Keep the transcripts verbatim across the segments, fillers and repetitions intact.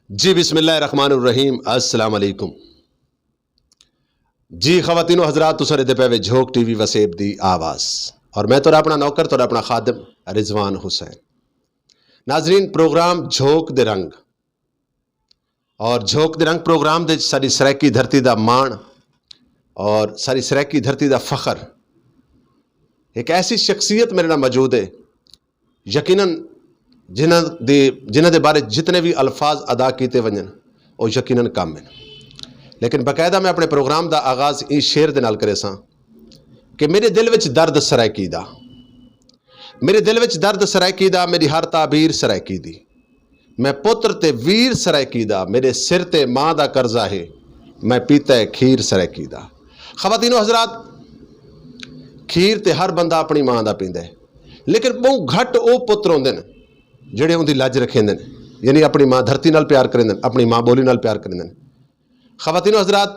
جی، بسم اللہ الرحمن الرحیم۔ السلام علیکم۔ جی، خواتین و حضرات، تساں دے پے وے جھوک ٹی وی وسیب دی آواز، اور میں تہاڈا اپنا نوکر، تہاڈا اپنا خادم رضوان حسین۔ ناظرین، پروگرام جھوک دے رنگ، اور جھوک دے رنگ پروگرام دے وچ ساڈی سرائیکی دھرتی دا مان اور ساری سرائیکی دھرتی دا فخر، ایک ایسی شخصیت میرے نال موجود ہے، یقیناً جنہاں دے، جنہاں دے بارے جتنے بھی الفاظ ادا کیتے ونجن، وہ یقیناً کم ہیں۔ لیکن باقاعدہ میں اپنے پروگرام دا آغاز اس شعر دے نال کرے ساں کہ میرے دل وچ درد سرائیکی دا، میرے دل وچ درد سرائیکی دا، میری ہر تعبیر سرائیکی دی۔ میں پتر تے ویر سرائیکی دا، میرے سر تے ماں دا قرضہ ہے، میں پیتا ہے کھیر سرائیکی دا۔ خواتین و حضرات، کھیر تے ہر بندہ اپنی ماں دا پیندا ہے، لیکن بہت گھٹ او پتر ہوندے نے جڑے اوندی لج رکھیندے نے، یعنی اپنی ماں دھرتی نال پیار کریندے نے، اپنی ماں بولی نال پیار کریندے نے۔ خواتین و حضرات،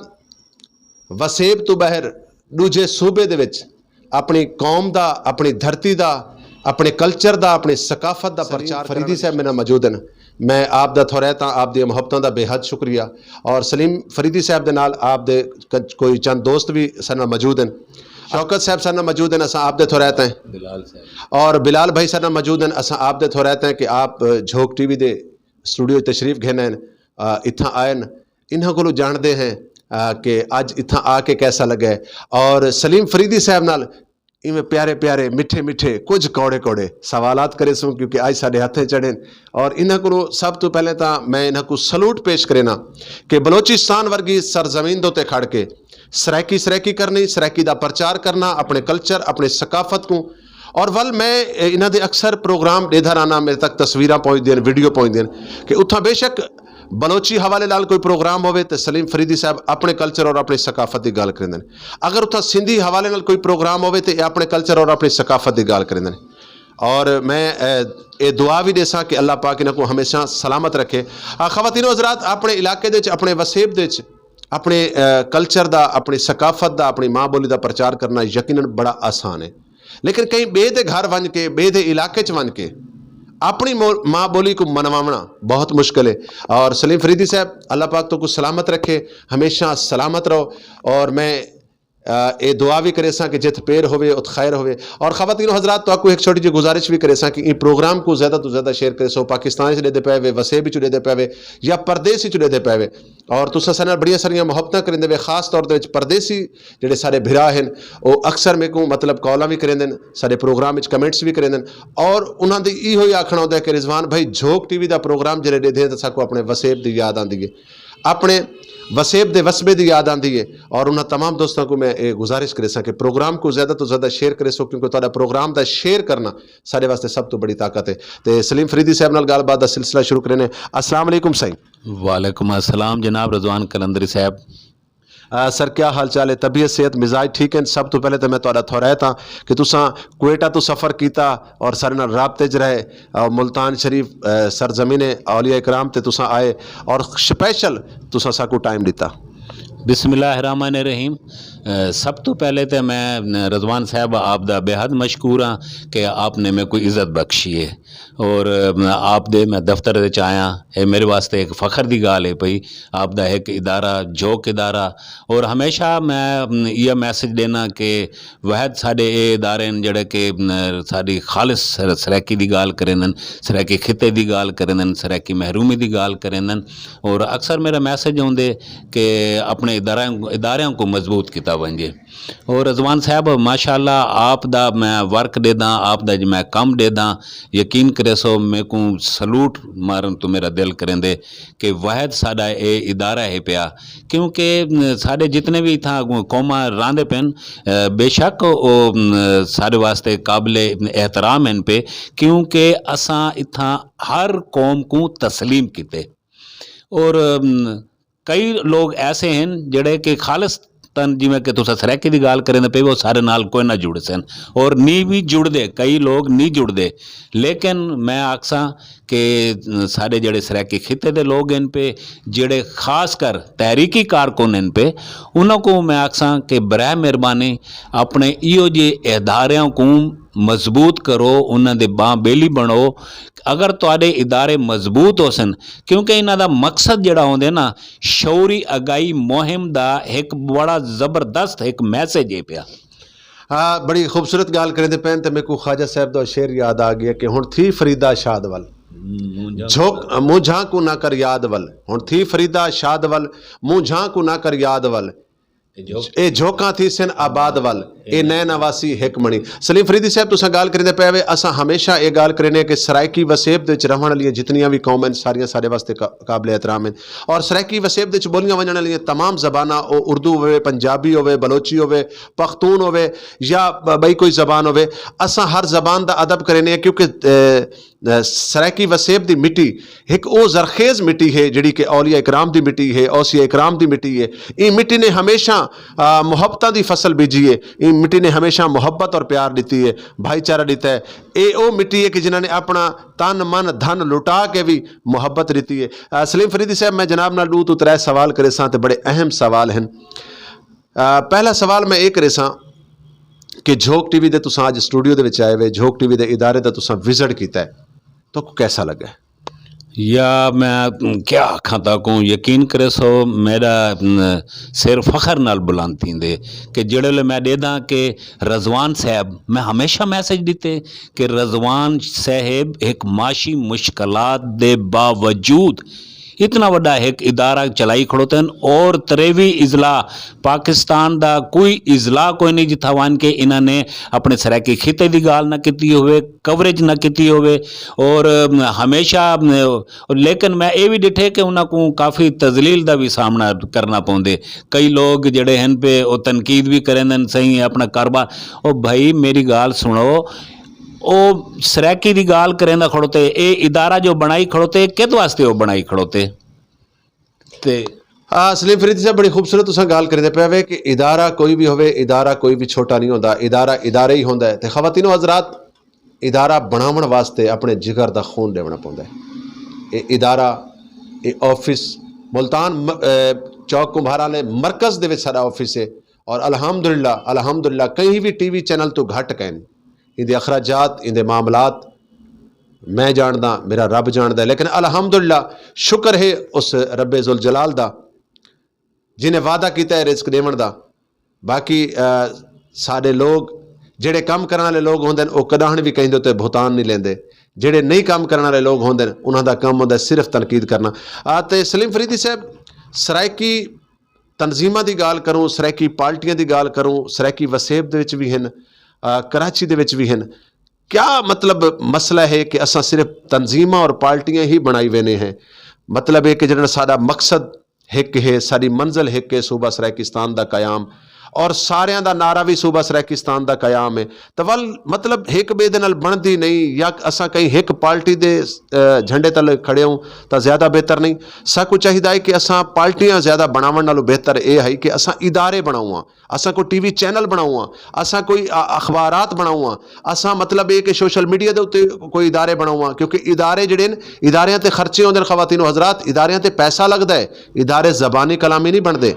وسیب تو باہر دوجے صوبے دے وچ اپنی قوم دا، اپنی دھرتی دا، اپنے کلچر دا، اپنی ثقافت دا سلیم پرچار فریدی صاحب میرے نال موجود ہیں۔ میں آپ دا تھورائتا، آپ دی محبتاں دا بے حد شکریہ۔ اور سلیم فریدی صاحب دے نال آپ دے ک-، کوئی چند دوست بھی سارے نال موجود ہیں۔ شوکت صاحب سارے نال موجود ہیں، اساں آپ دے تھورائتا ہیں۔ بلال صاحب۔ اور بلال بھائی سارے نال موجود ہیں، اساں آپ دے تھورائتا ہیں کہ آپ، اہ، جھوک ٹی وی دے اسٹوڈیو وچ تشریف گھن آئے ہیں، اہ، اتھاں آئے ہیں۔ انہاں کولوں جانتے ہیں، اہ، کہ اج اتھاں آ کے کیسا لگا ہے۔ اور سلیم فریدی صاحب نال ایویں پیارے پیارے، میٹھے میٹھے، کچھ کوڑے کوڑے سوالات کرے سوں، کیونکہ اج ساڈے ہتھیں چڑھے۔ اور انہاں کولوں سب تو پہلے تاں میں انہاں کو سلوٹ پیش کرنا کہ بلوچستان ورگی سرزمین دے تے کھڑ کے سرائیکی، سرائیکی کرنی، سرائیکی دا پرچار کرنا، اپنے کلچر، اپنے ثقافت کو۔ اور ول میں انہاں دے اکثر پروگرام دیدا رہنا، میرے تک تصویراں پہنچ دین، ویڈیو پہنچ دین کہ اتھاں بے شک بلوچی حوالے نال کوئی پروگرام ہووے تے سلیم فریدی صاحب اپنے کلچر اور اپنی ثقافت دی گل کریندے نے۔ اگر اتھاں سندھی حوالے نال کوئی پروگرام ہووے تے اے اپنے کلچر اور اپنی ثقافت دی گل کریندے نے۔ اور میں، اے، اے دعا بھی دیساں کہ اللہ پاک انہاں کو ہمیشہ سلامت رکھے۔ آ، خواتین و حضرات، اپنے علاقے دے وچ، اپنے وسیب دے وچ، اپنے، اے، کلچر دا، اپنی ثقافت دا، اپنی ماں بولی دا پرچار کرنا یقیناً بڑا آسان ہے۔ لیکن کہیں بے دے گھر ون کے، بے دے علاقے چ ون کے اپنی مو-، ماں بولی کو منواونا بہت مشکل ہے۔ اور سلیم فریدی صاحب، اللہ پاک تو کو سلامت رکھے، ہمیشہ سلامت رہو۔ اور میں، آ، اے دعا بھی کرے ساں کہ جت پیر ہوئے، ات خیر ہوئے۔ اور خواتین و حضرات، تو کو ایک چھوٹی جی گزارش بھی کرے ساں کہ ان پروگرام کو زیادہ تو زیادہ شیئر کرے سو، پاکستان چ دے پے وے، وسیب چ دے پے وے یا پردیس چ دے پے وے۔ اور تساں سارے نال بڑیاں ساریاں محبتاں کریندے وے، خاص طور دے وچ پردیسی جڑے سارے بھرا ہن، او اکثر میرے کو مطلب کالاں بھی کریندے نے، سارے پروگرام وچ کمنٹس بھی کریندے نے۔ اور انہاں دی ایہو ہی آکھنا ہوندا ہے کہ رضوان بھائی، جھوک ٹی وی دا پروگرام جڑے دے دے تے ساکو اپنے وسیب دی یاد آندی ہے، اپنے وسیب دے وسبے دی یاد آندی ہے۔ اور انہاں تمام دوستاں کو میں اے گزارش کرے ساں کہ پروگرام کو زیادہ تو زیادہ شیئر کرے سو، کیونکہ تہاڈا پروگرام دا شیئر کرنا سارے واسطے سب تو بڑی طاقت ہے۔ تے سلیم فریدی صاحب نال گل بات دا سلسلہ شروع کرنے۔ السلام علیکم سائیں۔ وعلیکم السلام جناب رضوان قلندری صاحب۔ آ، سر، کیا حال چال ہے؟ طبیعت، صحت، مزاج ٹھیک ہے؟ سب تو پہلے تو میں تہاڈا تھورائتا کہ تساں کوئٹہ تو سفر کیتا اور سارے نال رابطے چ رہے، آ، ملتان شریف، آ، سرزمین اولیاء کرام تے تساں آئے اور سپیشل تساں ساکو ٹائم دیتا۔ بسم اللہ الرحمن الرحیم۔ آ، سب تو پہلے تے میں، آ، رضوان صاحب آپ دا بے حد مشکور ہاں کہ آپ نے میں کوئی عزت بخشی ہے۔ اور، آ، آپ دے میں دفتر وچ آیا، اے میرے واسطے ایک فخر دی گال ہے بھئی، آپ دا ایک ادارہ، جھوک ادارہ۔ اور ہمیشہ میں، آ، یہ میسج دینا کہ وحد ساڈے اے ادارے نے جڑے کہ، آ، ساڈی خالص سر-، سرائیکی دی گال کریندن، سرائیکی خطے دی گال کریندن، سرائیکی محرومی دی گال کریندن۔ اور اکثر میرا میسج ہوندے کہ اپنے ادارہ، اداریاں کو مضبوط کیتا ونجے۔ اور رضوان صاحب، ماشاءاللہ، آپ دا میں ورک دے داں، آپ دا جو میں کم دے داں، یقین کرے سو، میرے کو سلوٹ مارن تو میرا دل کریں دے کہ واحد ساڈا اے ادارہ ہے پیا۔ کیونکہ، م، ساڈے جتنے بھی اتھاں قوماں راندے پن، اے، بے شک او، م، ساڈے واسطے قابل احترام ہیں پہ، کیونکہ اساں اتھاں ہر قوم کو تسلیم کیتے۔ اور، م، کئی لوگ ایسے ہیں جڑے کہ خالص تن، جویں کہ تساں سرائیکی دی گال کریں دے پے، وہ سارے نال کوئی نہ جڑ سن اور نی بھی جڑ دے، کئی لوگ نہیں جڑ دے۔ لیکن میں آکھساں کہ سارے جڑے سرائیکی خطے دے لوگ ہیں پے، جڑے خاص کر تحریکی کارکن ہیں پے، انہاں کو میں آکھساں کہ برائے مہربانی اپنے ایہو جے اداریاں کو مضبوط کرو، انہاں دے باں بیلی بنو۔ اگر تہاڈے ادارے مضبوط ہو سن، کیونکہ انہاں دا مقصد جڑا ہوندے نا، شعوری آگاہی مہم دا ایک بڑا زبردست ایک میسج ہے پیا۔ ہاں، بڑی خوبصورت گال کریندے پین تے میرے کو خواجہ صاحب دا شعر یاد آ گیا کہ ہن تھی فریدا شاد ول، جھوک مونجھاں کو نہ کر یاد ول۔ ہن تھی فریدا شاد ول، مونجھاں کو نہ کر یاد ول۔ اے جھوکاں تھی سن آباد ول، اے نئے نواسی ہک منی۔ سلیم فریدی صاحب، تساں گال کریندے پے وے، اساں ہمیشہ اے گال کرینے کہ سرائیکی وسیب دے وچ رہن والیاں جتنیاں وی قوم ہن، ساریاں ساڈے واسطے قا-، قابل احترام ہن۔ اور سرائیکی وسیب دے وچ بولیاں ونجن والیاں تمام زباناں، او اردو ہوے، پنجابی ہوے، بلوچی ہوے، پختون ہوے، یا ب-، بئی کوئی زبان ہوے، اساں ہر زبان دا ادب کرینے، کیونکہ، اے، سرائیکی وسیب دی مٹی ایک او زرخیز مٹی ہے، جڑی کہ اولیاء اکرام دی مٹی ہے، اوصیاء اکرام دی مٹی ہے۔ این مٹی نے ہمیشہ، آ، محبتاں دی فصل بیجی ہے۔ این مٹی نے ہمیشہ محبت اور پیار دیتی ہے، بھائی چارہ دیتا ہے۔ اے او مٹی ہے کہ جنہاں نے اپنا تن، من، دھن لٹا کے بھی محبت دیتی ہے۔ آ، سلیم فریدی صاحب، میں جناب نال دو تو ترے سوال کرے ساں تے بڑے اہم سوال ہیں۔ آ، پہلا سوال میں اے کرے ساں کہ جھوک ٹی وی دے تساں اج سٹوڈیو دے وچ آئے وے، جھوک ٹی وی دے ادارے دا تساں وزٹ کیتا ہے، تو کو کیسا لگا ہے؟ یا میں کیا آکھاں تاکوں، یقین کرے سو، میرا، م، سر فخر نال بلند تھیندے کہ جڑے ویلے میں ڈیداں کہ رضوان صاحب، میں ہمیشہ میسج دیتے کہ رضوان صاحب ایک معاشی مشکلات دے باوجود اتنا وڈا ایک ادارہ چلائی کھڑوتے ہیں، اور تریوی اضلاع پاکستان دا کوئی اضلاع کوئی نہیں جتھا وان کے انہاں نے اپنے سرائیکی خطے دی گال نہ کیتی ہوئے، کوریج نہ کیتی ہوئے۔ اور ہمیشہ، لیکن میں اے بھی ڈٹھے کہ انہاں کو کافی تذلیل دا بھی سامنا کرنا پوندے۔ کئی لوگ جڑے ہیں پہ او تنقید بھی کریں دن سہی اپنا کاروبار۔ او بھائی، میری گال سنو، او سرائیکی دی گال کریں دا کھڑوتے، اے ادارہ جو بنائی کھڑوتے، کد واسطے او بنائی کھڑوتے؟ تے آ، سلیم فرید صاحب، بڑی خوبصورت تساں گال کریندے پے وے کہ ادارہ کوئی بھی ہوے، ادارہ کوئی بھی چھوٹا نہیں ہوندا، ادارہ ادارہ ہی ہوندا ہے۔ تے خواتین و حضرات، ادارہ بناون واسطے اپنے جگر دا خون دیونا پوندا ہے۔ اے ادارہ، اے آفس، ملتان م-، اے، چوک کمبھارا نے مرکز دے وچ سارا آفس ہے۔ اور الحمدللہ، الحمدللہ، کہیں بھی ٹی وی چینل تو گھٹ کہیں ان دے اخراجات، ان دے معاملات میں جاندا، میرا رب جاندا ہے، لیکن الحمدللہ، شکر ہے اس رب ذوالجلال دا، جنہیں وعدہ کیتا ہے رزق دیون دا۔ باقی، آ، سارے لوگ، جڑے کم کرن والے لوگ ہوندے نے، او کداہن بھی کہیں دے تے بھتان نہیں لیندے۔ جڑے نہیں کم کرن والے لوگ ہوندے نے، انہاں دا کم ہوندا ہے صرف تنقید کرنا۔ آ، تے سلیم فریدی صاحب، سرائیکی تنظیماں دی گال کروں، سرائیکی پارٹیاں دی گال کروں، سرائیکی وسیب دے وچ بھی ہن، آ، کراچی دے وچ بھی ہن۔ کیا مطلب مسئلہ ہے کہ اساں صرف تنظیماں اور پارٹیاں ہی بنائی وینے ہیں؟ مطلب ہے کہ جنہاں سارا مقصد ہک ہے، ساری منزل ہک ہے، صوبہ سرائیکستان دا قیام، اور ساریاں دا نعرہ بھی صوبہ سرائیکستان دا قیام ہے۔ تو ول مطلب ہک بے دے نال بندی نہیں، یا اساں کہیں ہک پارٹی دے، اے، جھنڈے تلے کھڑے ہوں، تو زیادہ بہتر نہیں؟ ساکو چاہیدا ہے کہ اساں پارٹیاں زیادہ بناون نالوں بہتر اے ہے کہ اساں ادارے بناواں، اساں کوئی ٹی وی چینل بناواں، اساں کوئی، آ، اخبارات بناواں، اساں مطلب اے کہ سوشل میڈیا دے اُتے کوئی ادارے بناواں، کیونکہ ادارے جڑے نے، اداریاں تے خرچے ہوندے نے، خواتین و حضرات، اداریاں تے پیسہ لگدا ہے، ادارے زبانی کلامی نہیں بندے۔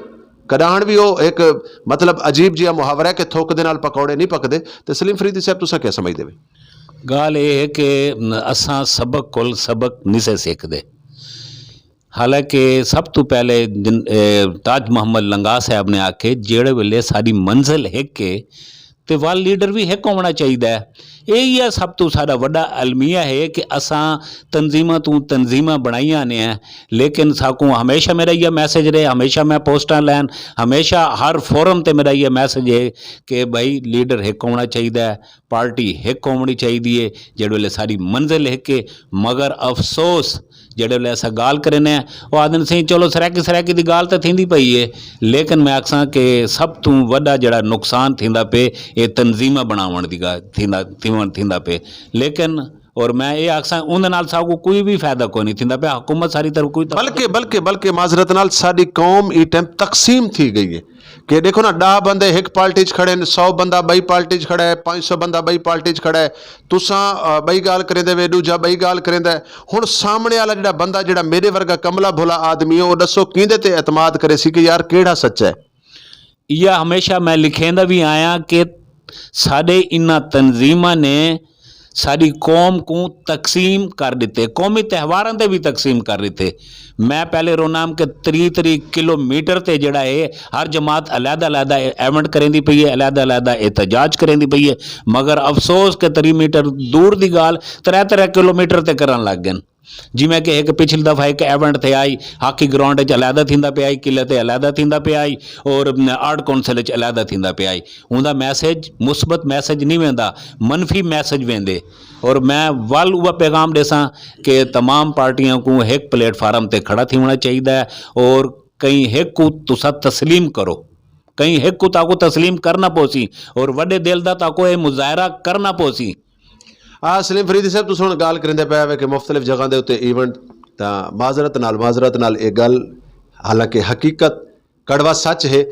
کڈاہن بھی او ایک مطلب عجیب جہا محاورہ ہے کہ تھوک دے نال پکوڑے نہیں پکدے۔ تے سلیم فریدی صاحب، تساں کیا سمجھدے وے؟ گال اے ہے کہ اساں سبق کول سبق نہیں سے سیکھدے۔ حالانکہ سب تو پہلے جن-، اے، تاج محمد لنگا صاحب نے آکھے، جیڑے ویلے ساری منزل ہک ہے، تے ول لیڈر بھی ہک ہونا چاہیدا ہے۔ یہی ہے سب تو سارا وڈا المیہ ہے کہ اساں تنظیماں تو تنظیماں بنائیاں نے ہیں، لیکن ساکوں ہمیشہ میرا یہ میسج رہے، ہمیشہ میں پوسٹاں لین، ہمیشہ ہر فورم تے میرا یہ میسج ہے کہ بھائی، لیڈر ہک ہونا چاہیدا ہے، پارٹی ہک ہونی چاہیدی ہے۔ جڑے ویلے ساری منزل ہک ہے، مگر افسوس، جڑے ویلے اسا گال کرنے ہیں، وہ آدھن سی، چلو، سرائیکی سرائیکی دی گال تے تھیندی پئی ہے، لیکن میں آکھساں کہ سب تو وڈا جڑا نقصان تھیندا پے، اے تنظیماں بناون دی گال تھیندا، تھیون تھیندا پے۔ لیکن اور میں اے آکھساں، اون دے نال ساکو کوئی بھی فائدہ کوئی نہیں تھیندا پیا، حکومت ساری طرف کوئی طرف بلکہ، بلکہ، بلکہ معذرت نال ساری قوم ای ٹائم تقسیم تھی گئی ہے۔ کہ دیکھو نا، ڈاہ بندے ایک پارٹی چ کھڑے نے، سو بندہ بئی پارٹی چ کھڑا ہے، پانچ سو بندہ بئی پارٹی چ کھڑا ہے۔ تساں، آ، بئی گال کریں دے وے، دوجا بئی گال کریں دے۔ ہن سامنے والا جڑا بندہ، جڑا میرے ورگا کملا بھولا آدمی ہے، او دسو کیندے تے اعتماد کرے سی کہ یار کیڑا سچا ہے؟ یا ہمیشہ میں لکھیندا بھی آیا کہ ساڈے انہاں تنظیماں نے ساڈی قوم کو تقسیم کر دتے، قومی تہواراں تے بھی تقسیم کر دتے۔ میں پہلے رونام کہ تری تری کلومیٹر تے جڑا ہے، ہر جماعت علیحدہ علیحدہ ایونٹ کریندی پئی ہے، علیحدہ علیحدہ احتجاج کریندی پئی ہے۔ مگر افسوس کہ تری میٹر دور دی گال ترے ترے کلومیٹر تے کرن لگ گئے۔ جویں کہ ایک پچھلی دفعہ ایک ایونٹ تھے آئی، ہاکی گراؤنڈ وچ علیحدہ تھیندا پیا آئی، قلعے تے علیحدہ تھیندا پیا آئی، اور آرٹ کونسل وچ علیحدہ تھیندا پیا آئی۔ اوندا میسج، مثبت میسج نہیں ویندا، منفی میسج ویندے۔ اور میں ول وہ پیغام ڈیساں کہ تمام پارٹیاں کو ایک پلیٹ فارم تے کھڑا تھی ہونا چاہیدا ہے، اور کہیں ایک کو تسا تسلیم کرو، کہیں ایک کو تاکو تسلیم کرنا پوسی، اور وڈے دل دا تاکو اے مظاہرہ کرنا پوسی۔ آ سلیم فریدی صاحب، تساں ہن گال کریندے پئے وے کہ مختلف جگہاں دے اُتے ایونٹ، تاں معذرت نال، معذرت نال اے گل، حالانکہ حقیقت کڑوا سچ ہے،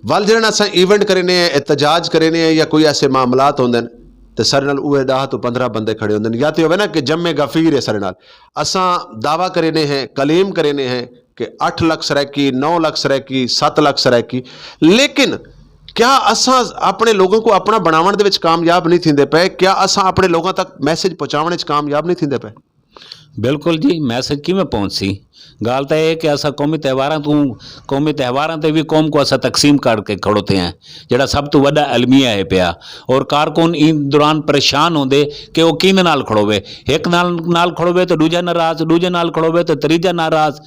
ول جڑے اساں ایونٹ کرینے ہیں، احتجاج کرینے ہیں یا کوئی ایسے معاملات ہوندے نے، تے سارے نال اوہ ڈاہ تو پندرہ بندے کھڑے ہوندے نے۔ یا تے ہووے نا کہ جمع غفیر ہے سارے نال۔ اساں دعویٰ کرینے ہیں، کلیم کرینے ہیں کہ اٹھ لکھ سرائیکی، نو لکھ سرائیکی، ست لکھ سرائیکی، لیکن کیا اساں اپنے لوگوں کو اپنا بناون دے وچ کامیاب نہیں تھیندے پئے؟ کیا اساں اپنے لوگوں تک میسج پہنچاون وچ کامیاب نہیں تھیندے پئے؟ بالکل جی، میسج کیویں پہنچ سی؟ گل تاں اے کہ اساں قومی تہواراں توں، قومی تہواراں تے وی قوم کو اساں تقسیم کر کے کھڑوتے ہیں، جڑا سب تو وڈا المیہ ہے پیا۔ اور کارکن این دوران پریشان ہوندے کہ او کیندے نال کھڑوے، ایک نال نال کھڑوے تے دوجا ناراض، دوجے نال کھڑوے تے تریجا ناراض۔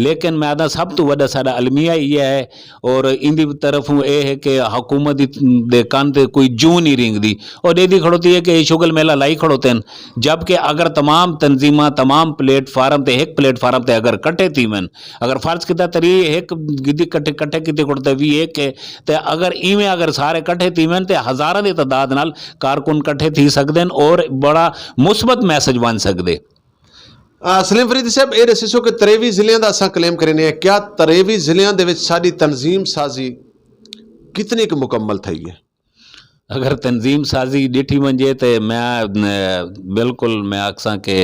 لیکن میں آدھا سب تو وڈا ساڈا المیہ یہ ہے، اور ان دی طرف اے ہے کہ حکومت دی، دے کن تے کوئی جوں نہیں رینگدی، اور دے دی کھڑوتی ہے کہ یہ شغل میلہ لائی کھڑوتے ہیں۔ جبکہ اگر تمام تنظیماں، تمام پلیٹ فارم تے، ایک پلیٹ فارم تے اگر کٹھے تھی من، اگر فرض کیتا تری ایک گدی کٹھے، کٹھے کیتے کھڑوتے بھی ایک ہے، تے اگر ایویں اگر سارے کٹھے تھی من تے ہزاراں دی تعداد نال کارکن کٹھے تھی سکدے ہیں اور بڑا مثبت میسج بن سکدے۔ آ، سلیم فریدی صاحب، اے دسیسو کہ تریوی ضلعیاں دا اساں کلیم کرینے ہیں، کیا تریوی ضلعیاں دے وچ ساڈی تنظیم سازی کتنی کُ مکمل تھئی ہے؟ اگر تنظیم سازی ڈٹھی ونجے تے میں، ن-، بالکل میں آکھساں کہ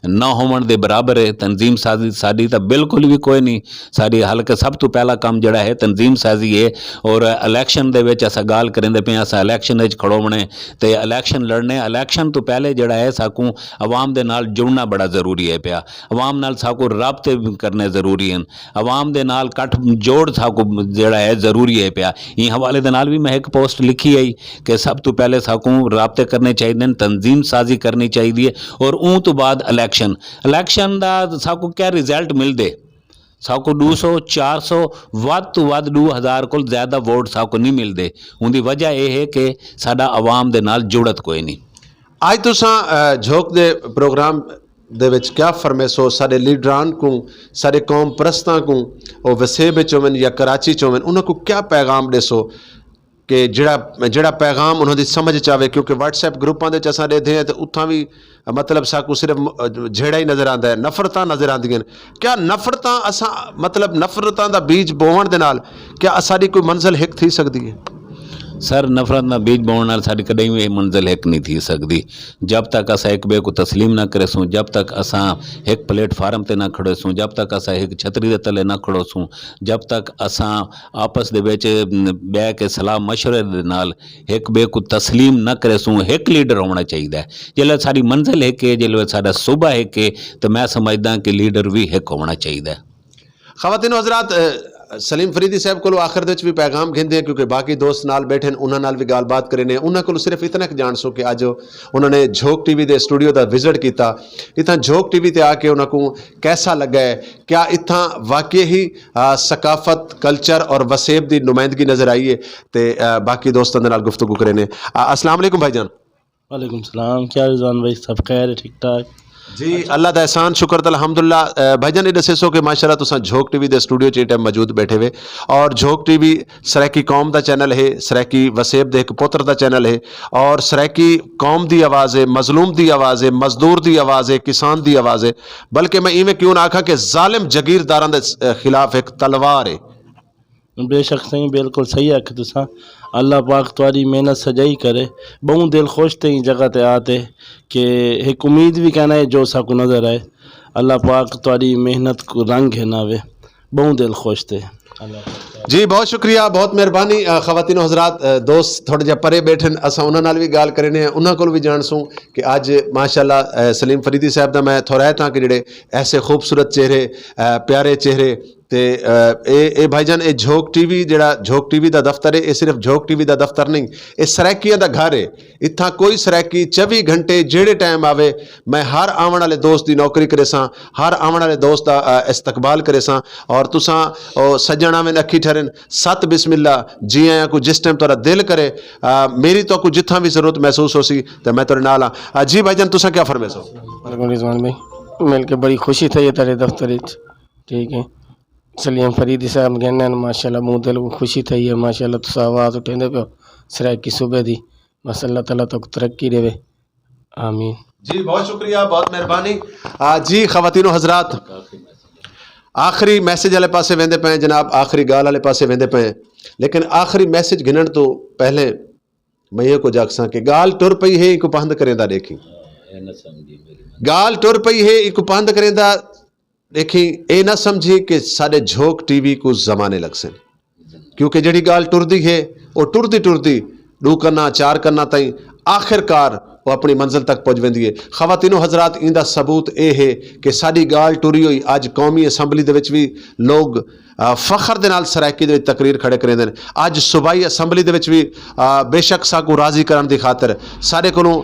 نہ ہوون دے برابر ہے۔ تنظیم سازی ساڈی تاں بالکل وی کوئی نہیں۔ ساڈی حلقے سب تو پہلا کام جڑا ہے تنظیم سازی ہے، اور الیکشن دے وچ اساں گال کریندے پئے ہاں، اساں الیکشن وچ کھڑوونے تے الیکشن لڑنے۔ الیکشن تو پہلے جڑا ہے ساکوں عوام دے نال جڑنا بڑا ضروری ہے پیا، عوام نال ساکوں رابطے کرنے ضروری ہیں، عوام دے نال کٹھ جوڑ ساکوں جڑا ہے ضروری ہے پیا۔ این حوالے دے نال وی میں ایک پوسٹ لکھی ہے کہ سب تو پہلے ساکوں رابطے کرنے چاہیے ہیں، تنظیم سازی کرنی چاہیے ہے، اور اون تو بعد الیکشن۔ الیکشن دا ساکوں کیا رزلٹ ملدے؟ ساکو دو سو، چار سو، ود تو ود دو ہزار کول زیادہ ووٹ ساکو نہیں ملدے۔ ان دی وجہ اے ہے کہ ساڈا عوام دے نال جڑت کوئی نہیں۔ اج تساں، اہ، جھوک دے پروگرام دے وچ کیا فرمیسو ساڈے لیڈران کو، ساڈے قوم پرستاں کو، او وسیب وچ ہوون یا کراچی چ ہوون، انہاں کو کیا پیغام دیسو؟ کہ جڑا، جڑا پیغام انہاں دی سمجھ چ آوے، کیونکہ واٹس ایپ گروپاں دے چ اساں ڈیدھے ہیں تے اتھاں وی، مطلب، ساکو صرف م-، جھیڑا ہی نظر آندا ہے، نفرتاں نظر آندیاں نے۔ کیا نفرتاں اساں، مطلب، نفرتاں دا بیج بوون دے نال کیا اساڈی کوئی منزل ہک تھی سکدی ہے؟ سر، نفرت دا بیج بوون نال ساڈی کدی وی منزل ہک نہیں تھی سکدی۔ جب تک اساں ایک بے کو تسلیم نہ کرے سوں، جب تک اساں ایک پلیٹ فارم تے نہ کھڑے سوں، جب تک اساں ایک چھتری دے تلے نہ کھڑو سوں، جب تک اساں آپس دے وچ، م، بہ کے صلاح مشورے دے نال ایک بے کو تسلیم نہ کرے سوں، ایک لیڈر ہونا چاہیدا ہے۔ جلے ساری منزل ایک ہے، جلے ساڈا صوبہ ایک ہے، تو میں سمجھدا کہ لیڈر بھی ایک ہونا چاہیدا ہے۔ خواتین و حضرات، اہ، سلیم فریدی صاحب کولوں آخر دے وچ بھی پیغام گھندے ہیں، کیونکہ باقی دوست نال بیٹھے ہیں، انہاں نال بھی گل بات کرنے ہیں۔ انہاں کولوں صرف اتنا کہ جان سو کہ اج انہاں نے جھوک ٹی وی دے اسٹوڈیو دا وزٹ کیتا، اتنا جھوک ٹی وی تے آ کے انہاں کو کیسا لگا ہے؟ کیا اتھاں واقعی ہی، آ، ثقافت، کلچر اور وسیب دی نمائندگی نظر آئی ہے؟ تے، آ، باقی دوستاں دے نال گفتگو کرے نے۔ آ، السلام علیکم بھائی جان۔ وعلیکم السلام، کیا رضوان بھائی، سب خیر ہے، ٹھیک ٹھاک؟ جی، اللہ دا احسان، شکر تے الحمدللہ۔ آ، بھائی جان، یہ دسے سو کہ ماشاءاللہ تساں جھوک ٹی وی دے اسٹوڈیو چ ٹائم موجود بیٹھے ہوئے، اور جھوک ٹی وی سرائیکی قوم دا چینل ہے، سرائیکی وسیب دے ایک پتر دا چینل ہے، اور سرائیکی قوم دی آواز ہے، مظلوم دی آواز ہے، مزدور دی آواز ہے، کسان دی آواز ہے، بلکہ میں ایویں کیوں نہ آکھاں کہ ظالم جگیرداراں دے، اہ، خلاف ایک تلوار ہے۔ بے شک سائیں، بالکل صحیح آکھے تساں۔ اللہ پاک تہاڈی محنت سجائی کرے۔ بہوں دل خوش تے ایں جگہ تے آ تے کہ ایک امید بھی کہنا ہے جو ساکو نظر آئے۔ اللہ پاک تہاڈی محنت کو رنگ ہے نہ وے۔ بہوں دل خوش تے۔ اللہ پاک۔ جی، بہت شکریہ، بہت مہربانی۔ خواتین و حضرات، دوست تھوڑے جہاں پرے بیٹھن، اساں انہاں نال وی گال کرنے ہیں، انہاں کول وی جان سوں کہ اج ماشاءاللہ سلیم فریدی صاحب دا میں تھوڑا تاں کہ جڑے ایسے خوبصورت چہرے، پیارے چہرے، تے اے بھائی جان، اے جھوک ٹی وی جڑا جھوک ٹی وی دا دفتر ہے، اے صرف جھوک ٹی وی دا دفتر نہیں، اے سرائکیاں دا گھر ہے۔ اتھاں کوئی سرائکی چوی گھنٹے جیڑے ٹائم آوے، میں ہر آون والے دوست دی نوکری کرے ساں، ہر آون والے دوست دا استقبال کرے ساں۔ اور تساں او سجن آویں اکھی ٹھرن، ست بسم اللہ، جی آیاں کو جس ٹائم تہاڈا دل کرے، میری تو کو جتھاں بھی ضرورت محسوس ہو سی، تے میں تہاڈے نال ہاں۔ جی بھائی جان، تساں کیا فرمے سو؟ وعلیکم رضوان بھائی، مل کے بڑی خوشی تھئی ہے تیرے دفتر وچ۔ ٹھیک ہے، سلیم فریدی صاحب گہنے ہیں، ماشاءاللہ منہ دل کو خوشی تھئی ہے، ماشاءاللہ تساں آواز اٹھیندے پیو سرائیکی صوبے دی۔ بس اللہ تعالیٰ تک ترقی دے۔ آمین۔ جی بہت شکریہ، بہت مہربانی۔ جی خواتین و حضرات، آخری میسج والے پاسے ویندے پے ہیں جناب، آخری گال والے پاسے ویندے پے ہیں، لیکن آخری میسج گھنن تو پہلے میں یہ کچھ آکھساں کہ گال ٹر پئی ہے، ایکو پہند کریں دا دیکھیں۔ گال ٹر پئی ہے، ایکو پہند کریں دا دیکھیں۔ اے نہ سمجھی کہ ساڈے جھوک ٹی وی کو زمانے لگ سن، کیونکہ جڑی گال ٹردی ہے، وہ ٹردی ٹردی ڈو کرنا چار کرنا تائیں آخر کار وہ اپنی منزل تک پہنچ ویندی ہے۔ خواتین و حضرات، ایندا ثبوت اے ہے کہ ساڈی گال ٹری ہوئی اج قومی اسمبلی دے وچ بھی لوگ فخر دے نال سرائیکی دے وچ تقریر کھڑے کریندے نے۔ اج صوبائی اسمبلی دے وچ بھی بے شک ساکو راضی کرن دی خاطر، سارے کولوں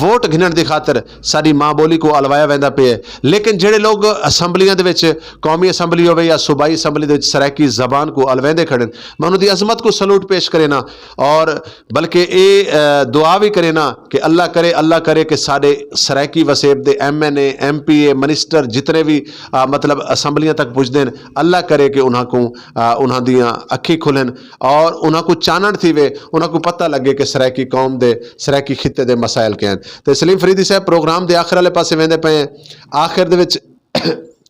ووٹ گھنن دی خاطر ساری ماں بولی کو الوایا ویندا پیا ہے۔ لیکن جڑے لوگ اسمبلیاں دے وچ، قومی اسمبلی ہوے یا صوبائی اسمبلی دے وچ سرائیکی زبان کو الویندے کھڑے نے، میں انہاں دی عظمت کو سلوٹ پیش کرے نا۔ اور بلکہ اے دعا بھی کرے نا کہ اللہ کرے، اللہ کرے کہ سارے سرائیکی وسیب دے ایم این اے، ایم پی اے، منسٹر جتنے بھی مطلب اسمبلیاں تک پہنچتے ہیں، اللہ کرے کہ انہاں کو انہاں دیاں اکھی کھلن اور انہاں کو چانن تھی وے، انہاں کو پتہ لگے کہ سرائیکی قوم دے، سرائیکی خطے دے مسائل کیا ہیں۔ تے سلیم فریدی صاحب پروگرام دے آخر والے پاسے ویندے پے ہیں، آخر دے وچ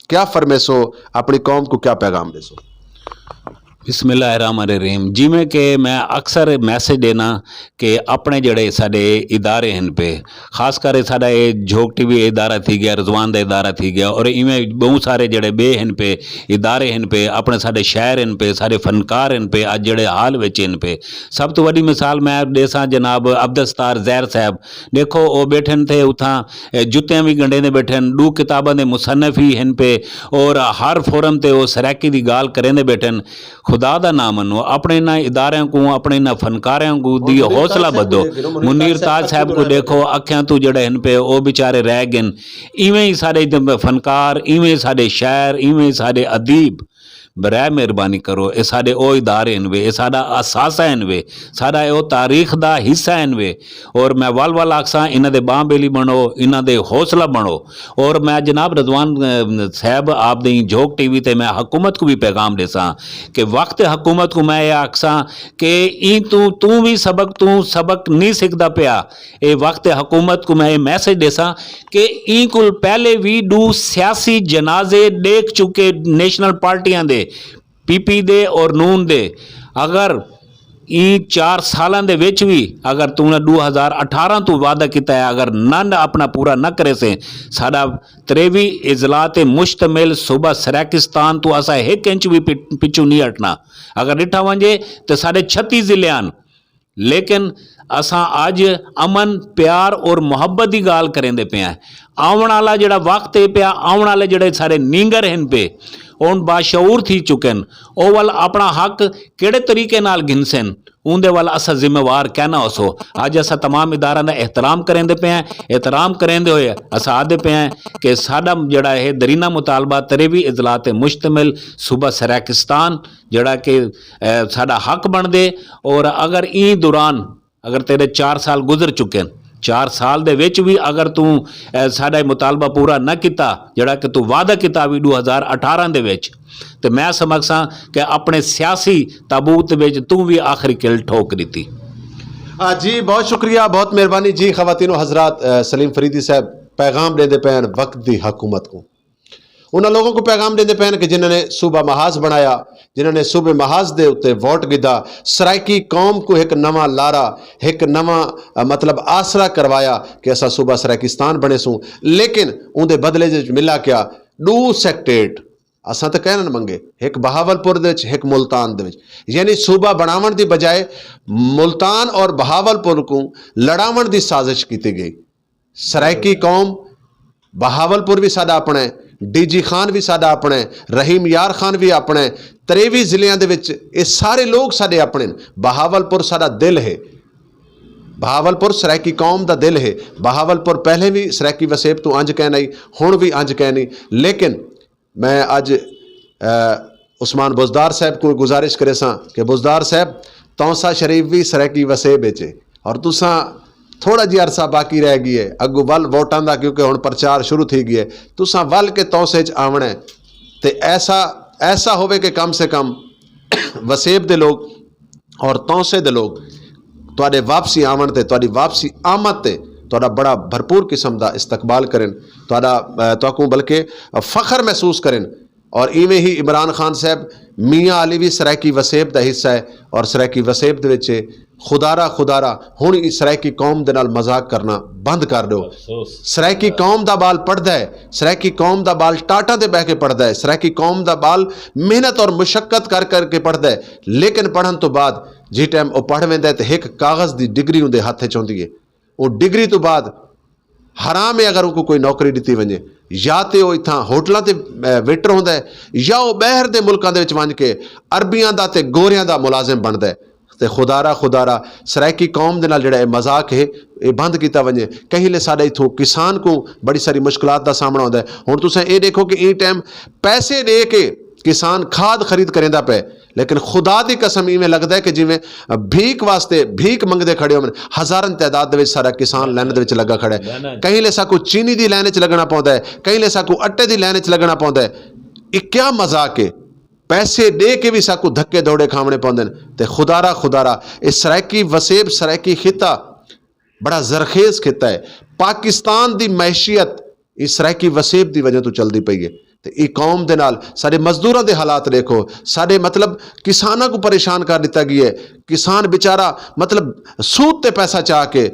کیا فرمیسو؟ اپنی قوم کو کیا پیغام دیسو؟ بسم اللہ الرحمن الرحیم۔ جویں کہ میں اکثر میسج دینا کہ اپنے جڑے ساڈے ادارے ہن پہ، خاص کر ساڈا اے جھوک ٹی وی ادارہ تھی گیا، رضوان دا ادارہ تھی گیا، اور ایویں بہت سارے جڑے بے ہن پہ، ادارے ہن پہ، اپنے ساڈے شہر ہن پہ، ساڈے فنکار ہن پہ، اج جڑے حال وچ ہن پہ۔ سب تو وڈی مثال میں دیساں جناب عبدالستار زہر صاحب، دیکھو او بیٹھن تھے اتھاں، جتیاں وی گنڈے نے بیٹھن، ڈو کتاباں دے مصنف ہی ہن پہ، اور ہر فورم تے او سرائیکی دی گال کریں دے بیٹھن۔ خدا دا نام منو، اپنے انہاں اداریاں کو، اپنے انہاں فنکاریاں کو دی حوصلہ بدو۔ منیر تاج صاحب کو دیکھو، اکھیاں تو جڑے ہن پہ او بیچارے رہ گئے۔ ایویں ہی سارے فنکار، ایویں ہی سارے شاعر، ایویں ہی سارے ادیب، برائے مہربانی کرو، اے ساڈے او ادارے ہن وے، اے ساڈا اثاثہ ہن وے، ساڈا او تاریخ دا حصہ ہن وے۔ اور میں ول ول آکھساں، انہاں دے باں بیلی بنو، انہاں دے حوصلہ بنو۔ اور میں جناب رضوان صاحب، آپ دے جھوک ٹی وی تے میں حکومت کو بھی پیغام دیساں کہ وقت حکومت کو میں یہ آکھساں کہ این تو تو بھی سبق تو سبق نہیں سکھدا پیا۔ اے وقت حکومت کو میں یہ میسج دیساں کہ این کول پہلے وی ڈو سیاسی جنازے دیکھ چکے نیشنل پارٹیاں دے، پی پی دے اور نون دے۔ اگر این چار سالاں دے وچ وی اگر تو نے دو ہزار اٹھارہ تو وعدہ کیتا ہے، اگر نن اپنا پورا نہ کرے سے، ساڈا تریوی اضلاع تے مشتمل صوبہ سرائیکستان تو اسا ایک انچ وی پچھو نہیں ہٹنا۔ اگر ڈٹھا ونجے تے ساڈے چھتی ضلع ہن، لیکن اساں اج امن، پیار اور محبت دی گال کریندے پے ہیں۔ آون والا جڑا وقت ہے پیا، آون والے جڑے سارے نینگر ہن پے، اون باشعور تھی چکن، او ول اپنا حق کیڑے طریقے نال گھنسن، اون دے ول اسا ذمہ وار کہنا ہو سو۔ اج اسا تمام اداراں دا احترام کریندے پے ہیں، احترام کریندے ہوئے اسا آدھے پے ہیں کہ ساڈا جڑا ہے درینہ مطالبہ تریوی اضلاع تے مشتمل صوبہ سرائیکستان جڑا کہ ساڈا حق بندے، اور اگر این دوران اگر تیرے چار سال گزر چکے ہیں، چار سال دے وچ وی اگر تو ساڈا مطالبہ پورا نہ کیتا جڑا کہ تو وعدہ کیتا وی دو ہزار اٹھارہ دے وچ، تے میں سمجھساں کہ اپنے سیاسی تابوت وچ تو وی آخری کل ٹھوک دیتی۔ جی بہت شکریہ، بہت مہربانی جی۔ خواتین و حضرات، سلیم فریدی صاحب پیغام دیندے پے ہیں وقت دی حکومت کو۔ انہاں لوگوں کو پیغام دیندے پے ہیں کہ جنہاں نے صوبہ محاذ بنایا، جنہاں نے صوبے محاذ دے اتے ووٹ گدا، سرائیکی قوم کو ایک نواں لارا، ایک نواں مطلب آسرا کروایا کہ اسا صوبہ سرائیکستان بنے سوں۔ لیکن اون دے بدلے وچ ملا کیا؟ ڈو سیکٹریٹ، اساں تے کہنا نہ منگے، ایک بہاول پور دے وچ، ایک ملتان دے وچ، یعنی صوبہ بناون دی بجائے ملتان اور بہاول پور کو لڑاون دی سازش کیتی گئی۔ سرائیکی قوم، بہاول پور بھی ساڈا اپنا ہے، ڈی جی خان بھی ساڈا اپنا ہے، رحیم یار خان بھی اپنا ہے، تریوی ضلعیاں دے وچ یہ سارے لوگ ساڈے اپنے ہیں۔ بہاول پور ساڈا دل ہے، بہاول پور سرائیکی قوم دا دل ہے۔ بہاول پور پہلے بھی سرائیکی وسیب تو انج کہنا ہی، ہن بھی انج کہنی۔ لیکن میں اج، اہ، عثمان بزدار صاحب کو گزارش کرے ساں کہ بزدار صاحب، تونسہ شریف بھی سرائیکی وسیب وچ ہے اور تساں تھوڑا جہا عرصہ باقی رہ گئی ہے اگو ول ووٹاں دا، کیونکہ ہن پرچار شروع تھی گئی ہے۔ تساں ول کے تونسے وچ آونا ہے تے ایسا، ایسا ہوے کہ کم سے کم وسیب دے لوگ اور تونسے دے لوگ تہاڈے واپسی آون تے، تہاڈی واپسی آمد تے تہاڈا بڑا بھرپور قسم دا استقبال کرن، تہاڈا، اہ، تہاکوں بلکہ فخر محسوس کرن۔ اور ایویں ہی عمران خان صاحب، میاں علی بھی سرائیکی وسیب دا حصہ ہے اور سرائیکی وسیب دے وچ ہے۔ خدارا، خدارا، ہن اس سرائیکی قوم دے نال مذاق کرنا بند کر دو۔ سرائیکی قوم دا بال پڑھدا ہے، سرائیکی قوم دا بال ٹاٹاں تے بہ کے پڑھدا ہے، سرائیکی قوم دا بال محنت اور مشقت کر کر کے پڑھدا ہے، لیکن پڑھن تو بعد جس ٹائم او پڑھ ویندا ہے تے ایک کاغذ دی ڈگری اوندے ہتھ وچ ہوندی ہے۔ او ڈگری تو بعد حرام ہے اگر ان کو کوئی نوکری دتی ونجے، یا تے او اتھاں ہوٹلاں تے، اے، ویٹر ہوندا ہے، یا او باہر دے ملکاں دے وچ ونج کے عربیاں دا تے گوریاں دا ملازم بندا ہے۔ تے خدارا، خدارا، سرائیکی قوم دے نال جڑا اے مذاق ہے، اے بند کیتا ونجے۔ کہیں لے ساڈا اتھوں کسان کو بڑی ساری مشکلات دا سامنا ہوندا ہے۔ ہن تساں اے دیکھو کہ ایں ٹائم پیسے دے کے کسان کھاد خرید کریندا پے، لیکن خدا دی قسم ایویں لگدا ہے کہ جویں بھیک واسطے بھیک منگدے کھڑے ہون۔ ہزاراں تعداد دے وچ سارا کسان لائن دے وچ لگا کھڑا ہے۔ کہیں لے ساکو چینی دی لائن وچ لگنا پوندا ہے، کہیں لے ساکو اٹے دی لائن وچ لگنا پوندا ہے۔ یہ کیا مذاق ہے؟ پیسے دے کے بھی ساکو دھکے دوڑے کھاونے پوندے نے۔ تے خدارا، خدارا، یہ سرائیکی وسیب، سرائیکی خطہ بڑا زرخیز خطہ ہے۔ پاکستان دی معیشت اس سرائیکی وسیب دی وجہ تو چلدی پئی ہے۔ تے ای قوم دے نال سارے مزدوراں دے حالات دیکھو، سارے مطلب کساناں کو پریشان کر دتا گیا ہے۔ کسان بیچارہ مطلب سود تے پیسہ چاہ کے،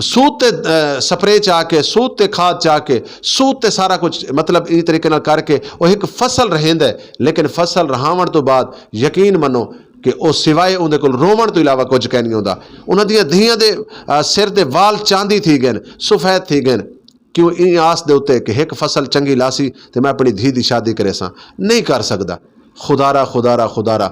سود تے، اے، سپرے چاہ کے، سود تے کھاد چاہ کے، سود تے سارا کچھ مطلب ای طریقے نال کر کے وہ ایک فصل رہیندا ہے، لیکن فصل رہاون تو بعد یقین منو کہ او سوائے اوندے کول روون تو علاوہ کچھ کہہ نہیں ہوندا۔ انہاں دیاں دھیاں دے، آ، سر دے وال چاندی تھی گئے، سفید تھی گئے۔ کیوں؟ این آس دے اُتے کہ ایک فصل چنگی لاسی تے میں اپنی دھی دی شادی کرے ساں، نہیں کر سکدا۔ خدارا، خدارا، خدارا،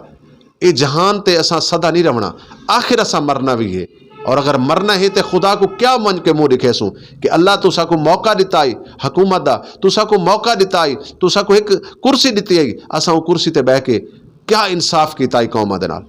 اے جہان تے اساں سدا نہیں رہنا، آخر اساں مرنا بھی ہے۔ اور اگر مرنا ہے تے خدا کو کیا من کے منہ دکھے سوں کہ اللہ تو ساکو موقع دیتا ہی، حکومت دا تو ساکو موقع دیتا ہی، تو ساکو ایک کرسی دیتی ہے، اساں وہ کرسی تے بہ کے کیا انصاف کیتا ہی قوماں دے نال؟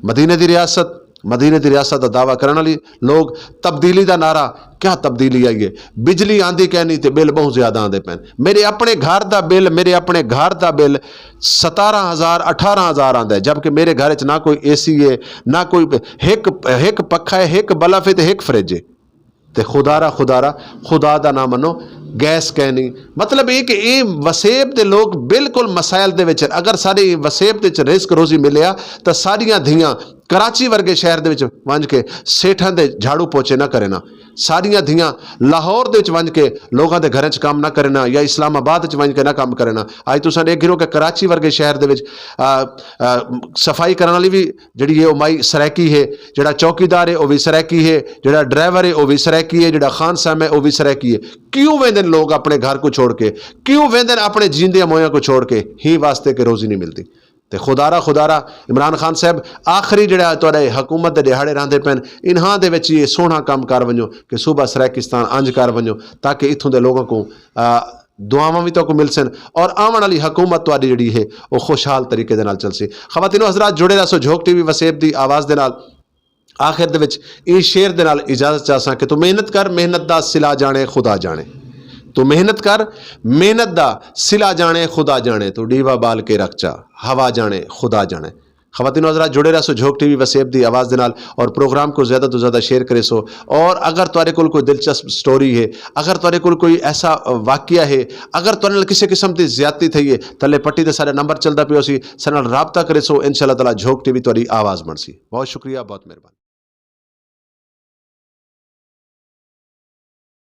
مدینے دی ریاست، مدینے دی ریاست دا دعویٰ کرن والی لوگ، تبدیلی دا نعرہ، کیا تبدیلی آئی ہے؟ بجلی آندی کہنی تے بل بہت زیادہ آندے پین۔ میرے اپنے گھر دا بل، میرے اپنے گھر دا بل ستارہ ہزار، اٹھارہ ہزار آندا ہے، جبکہ میرے گھر وچ نہ کوئی اے سی ہے، نہ کوئی، ایک، ایک پکھا ہے، ایک بلف ہے تے ایک فریج ہے۔ تے خدا را، خدا را، خدا دا نام منو، گیس کہنی۔ مطلب یہ کہ یہ وسیب دے لوگ بالکل مسائل دے وچ ہن۔ اگر سارے وسیب دے وچ رزق روزی ملیا، تاں ساریاں دھیاں کراچی ورگے شہر دے وچ ونج کے سیٹھاں دے جھاڑو پوچے نہ کرنا۔ ساریاں دھیاں لاہور دے وچ ونج کے لوگاں دے گھراں وچ کام نہ کرنا یا اسلام آباد وچ ونج کے نہ کام کرنا۔ اج تساں دیکھ رہے ہو کہ کراچی ورگے شہر دے وچ، آ، آ، صفائی کرن والی بھی جڑی ہے او مائی سرائیکی ہے، جڑا چوکیدار ہے او بھی سرائیکی ہے، جڑا ڈرائیور ہے او بھی سرائیکی ہے، جڑا خان صاحب ہے او بھی سرائیکی ہے۔ کیوں ویندن لوگ اپنے گھر کو چھوڑ کے؟ کیوں ویندن اپنے جیندے مویاں کو چھوڑ کے؟ ہی واسطے کہ روزی نہیں ملتی۔ تے خدا را، خدا را، عمران خان صاحب، آخری جڑا تہاڈے حکومت دے دیہاڑے راندے پین، انہاں دے وچ یہ سوہنا کام کر ونجو کہ صوبہ سرائیکستان انج کر ونجو، تاکہ اتھوں دے لوگوں کو، آ، دعاواں بھی تو کو مل سن اور آون والی حکومت تہاڈی جڑی ہے وہ خوشحال طریقے دے نال چل سی۔ خواتین و حضرات، جڑے رہسو جھوک ٹی وی وسیب دی آواز دے نال۔ آخر دے وچ ایں شعر دے نال اجازت چاہساں کہ تو محنت کر، محنت دا صلہ جانے خدا جانے۔ تو محنت کر، محنت دا صلہ جانے خدا جانے۔ تو ڈیوا بال کے رکھ چا، ہوا جانے خدا جانے۔ خواتین و حضرات، جڑے رہسو جھوک ٹی وی وسیب دی آواز دے نال اور پروگرام کو زیادہ تو زیادہ شیئر کرے سو۔ اور اگر تہاڈے کول کوئی دلچسپ سٹوری ہے، اگر تہاڈے کول کوئی ایسا، آ، واقعہ ہے، اگر تہاڈے نال کسی قسم دی زیادتی تھئی ہے، تلے پٹی تے سارا نمبر چلدا پیو سی، سارے نال رابطہ کرے سو، انشاءاللہ تعالی جھوک ٹی وی تہاڈی آواز بن سی۔ بہت شکریہ، بہت مہربانی۔